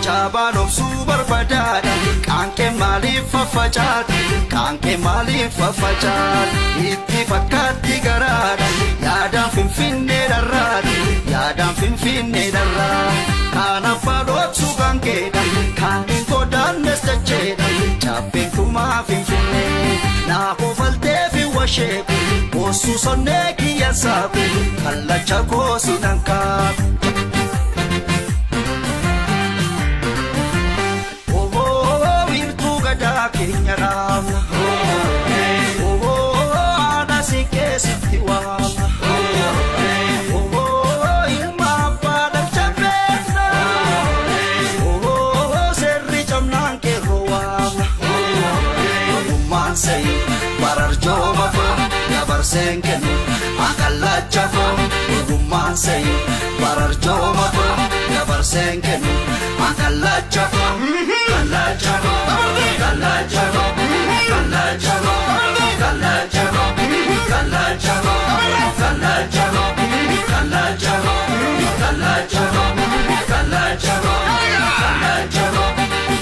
Chaabaan obsuu barbadaadha. Qaanqee maaliif faffacaati? Qaanqee maaliif faffacaati? Itti fakkaatti garaadha. Yaadaan Finfinnee dharraati. Yaadaan Finfinnee dharraa. Kan abbaa dhoksuu qaanqeedha. Kan hin godaannes dacheedha. Chaappeen kumaa Finfinnee. Naa kofaltee fi washeeku. Boosuu sonnee kiyya saaku. Kallacha koosi nan kaaku. Wiirtuu gadaa keenya dhaabna. Haadha siinqee sitti waamna. Ilma abbaa dhalcha beekna. Seerri cabnaan qeerroo waamna. Ogummaan sa'i bararjooma koo dabarseen kennu akallacha koo. Ogummaan sa'i bararjooma koo dabarseen kennu akallacha koo. Kallacha koo, kallacha koo, kallacha koo, kallacha koo, kallacha koo, kallacha koo, kallacha koo, kallacha koo, kallacha koo, kallacha koo,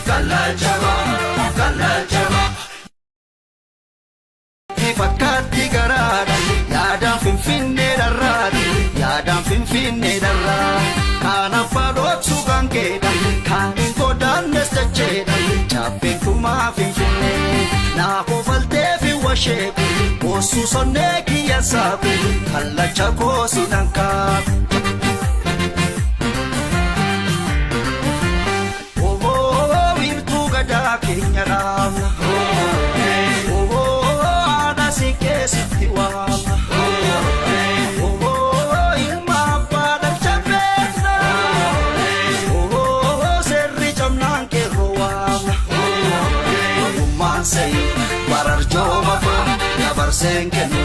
kallacha koo, kallacha koo. Fakkaatti garaadha. Yaadaan Finfinnee dharraati. Yaadaan Finfinnee dharraa. Kan abbaa dhoksuu qaanqeedha. Kan hin godaannes dacheedha. Chaappeen kumaa Finfinnee. Naa kofaltee fi washeeku. Boosuu sonnee kiyya saaku. Kallacha koosi nan kaaku. Wiirtuu gadaa keenya dhaabna. Haadha siinqee sitti waamna. Ilma abbaa dhalcha beekna. Seerri cabnaan qeerroo waamna. Ogummaan sa'i bararjooma koo dabarseen kennu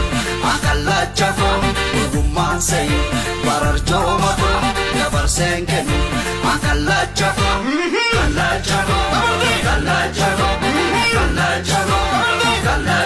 akallacha koo. Ogummaan sa'i bararjooma koo dabarseen kennu akallacha koo. Kallacha koo, kallacha koo, kallacha koo, kallacha.